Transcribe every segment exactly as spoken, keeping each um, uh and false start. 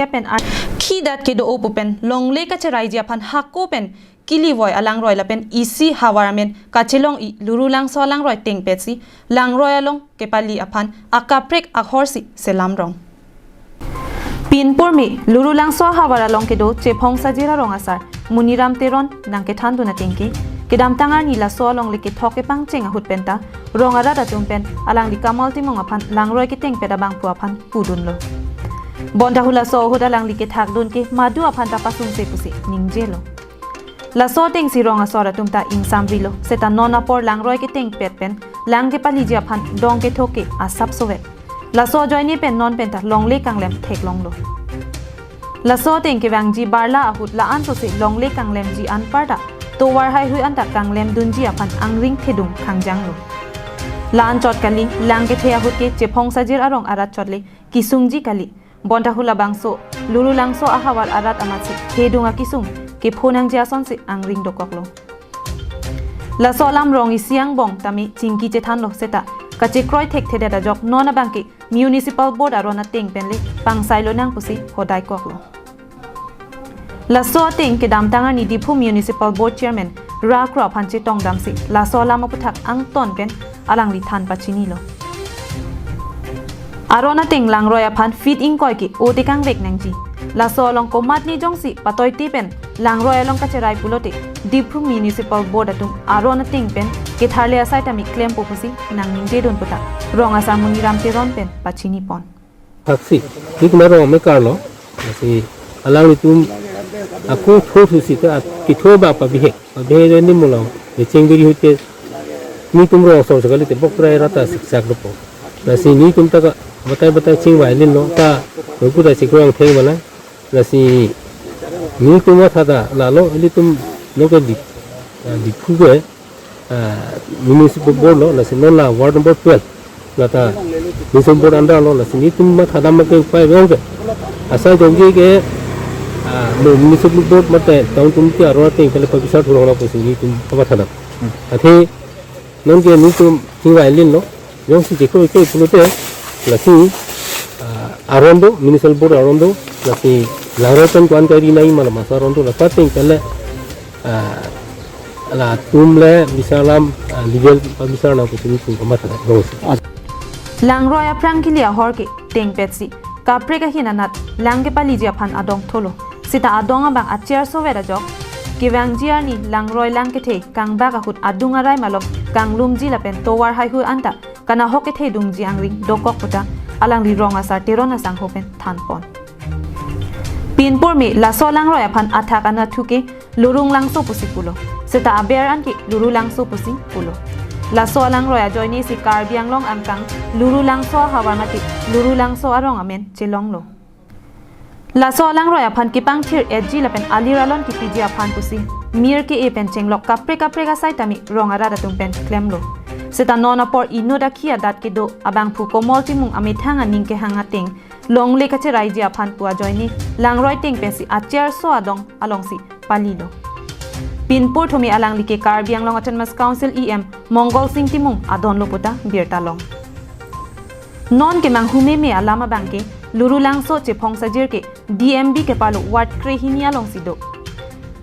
pen ar-, khi dat kedo-o pu pen longle kacheraiji aphan hako pen kelivoi alangroi lapen isi havar amen kachelong-i Lurulangso alangroi tengpetsi langroi along kepali aphan akaprek ahorsi selam rong. Pinpur me Lurulangso ahavar along kedo Chephong Sajir arong asar Muniram Teron nangkethandun ateng ke, kedamtang arni laso alongle kethok kepangcheng ahut penta rong arat atum pen alangli Kamal Timung aphan langroi ketengpet abangphu aphan pudunlo. Bonta hulaso ahut alangli kethakdun ke madu aphan ta pasungse pusi ningjelo. Laso atengsi rong asor atum ta ingsamrilo, seta non apor langroi ketengpet pen lang kepaliji aphan dong ketho ke asap sovek. Laso ajoine pen non penta longle kanglem theklonglo. Laso ateng kevangji barla ahut la-an sose longle kanglemji anparta tovar haihui anta kanglemdunji aphan angring thedung khangjanglo. La-an chot kali, lang kethe ahut ke Chephong Sajir arong arat chot le kesungji kali. Bonta hulabangso Lurulangso ahavar arat amatsi thedung akesung kepho nangji asonsi angring dokoklo. Laso alam rong isi angbong tame chingki chethanlo, seta kachekroi thekthedet ajok non abangke Municipal Board aron ateng pen le pangsailo nang pusi hodaikoklo. Laso ateng kedamtang arni Diphu Municipal Board Chairman Ra Kro aphan chetongdamsi laso alam aputhak angton pen alangli than pachinilo. Aron ateng langroi aphan feet ingkoi ke-o tekangvek nangji. Laso along komatne jongsi patoite pen langroi along kacherai pulote Diphu Municipal Board atum aron ateng pen ketharle asai tame klempo pusi nangningjedun puta rong asar Muniram Teron pen pachinipon. Thaksi, nelitum arong amekarlo, lasi alanglitum ako tho thusi ta at-, ketho ba pabihek, pabihek ni mulo, le chengbiri ahut ke, nelitum rong asor sekali te bok trai rata siksak dopo. Lasi nelitum ta ka, batai batai chingvai linlo, ta, nungku ta chingvai theng bala, lasi nelitum mathada, lalo, nelitum, no ke di, ah, Diphu ke, ah, Municipal Board lo, lasi non la ward number twelve. Lata Municipal Board under lo, lasi nelitum mathadam ke upai abang ke. Asai jongji ke, ah, mo Municipal Board mate town committee aron ateng kali pabisar thurong la pusi nelitum pamathadam. Hmm. Athe non ke nelitum chingvai linlo. Jongsi chekoi koi pulote, lasi, ah, aron do, Municipal Board aron do, lasi langroi pen kuan kari nai malam asa aron do, lasi ateng kali, ah, latum le bisar alam, ah, legal, ah, bisar nang pusi nelitum pamathadam. Langroi aphrang kili ahor ke tengpetsi kaprek ahin anat lang kepaliji aphan adong tholo. Seta adong abang acher sovet ajok kevangji arni langroi lang kethe kangbak ahut adung arai malom kanglumji lapen tovar haihui anta kanahok kethedungji angring dokok puta alangli rong asar Teron asangho pen thanpon. Pinpur me laso langroi aphan athak anatthu ke Lurulangso pusi pulo. Seta aber an ke Lurulangso pusi pulo. Laso alangroi ajoine si Karbi Anglong angkang Lurulangso ahavar mate Lurulangso arong amen chelonglo. Laso alangroi aphan kepangthir-etji lapen alir alon kepiji aphan pusi mir ke-e pen chenglok kaprek kaprek asai tame rong arat atum pen klemlo. Seta non apor inut akhi adat kedo abangphu Komol Timung amethang aning kehang ateng longle kacheraiji aphan pu ajoine langroi teng pensi acher so adong alongsi palilo. Pinpur thumi alangli ke Karbi Anglong Autonomous Council E M Mongol Sing Timung adonlo puta birta long. Non kemanghu meme alam abang ke Lurulangso Chephong Sajir ke D M B kepalo ward krehini alongsi do.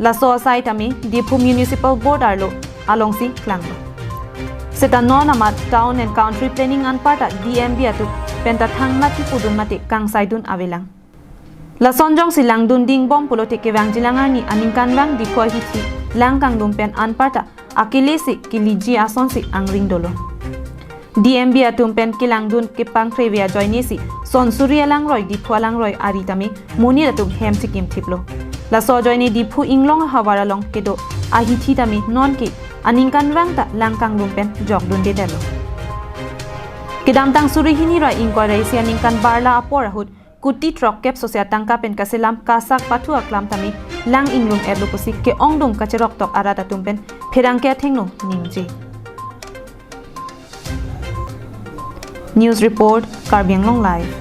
Laso asai tame Diphu Municipal Board arlo alongsi klanglo. Seta non amat Town and Country Planning anparta D M B atum penta thangmat kipudun mate kangsaidun avelang. Lason jongsi langdun dingbom pulote kevangjilang arni aningkanvang Diphu ahithi lang kanglum pen anparta akele si keliji asonsi angring dolo. D M B atum pen kelangdun kepangkreve ajoine si Sonsuri alangroi Diphu alangroi ari tame monit atum hem chikim thiplo. Laso ajoine Diphu Inglong ahavar along kedo ahithi tame non ke aningkanvang ta lang kanglum pen jokdundedetlo. Kedamtang suri hini ra ingkoi ra isi aningkan barla apor ahut kuti throkkep sose atangka pen kaselam kasak pathu aklam tame lang inglum-etlo pusi ke-ongdung kacheroktok arat atum pen pherangke athengno ningje. News report, Karbi Anglong Live.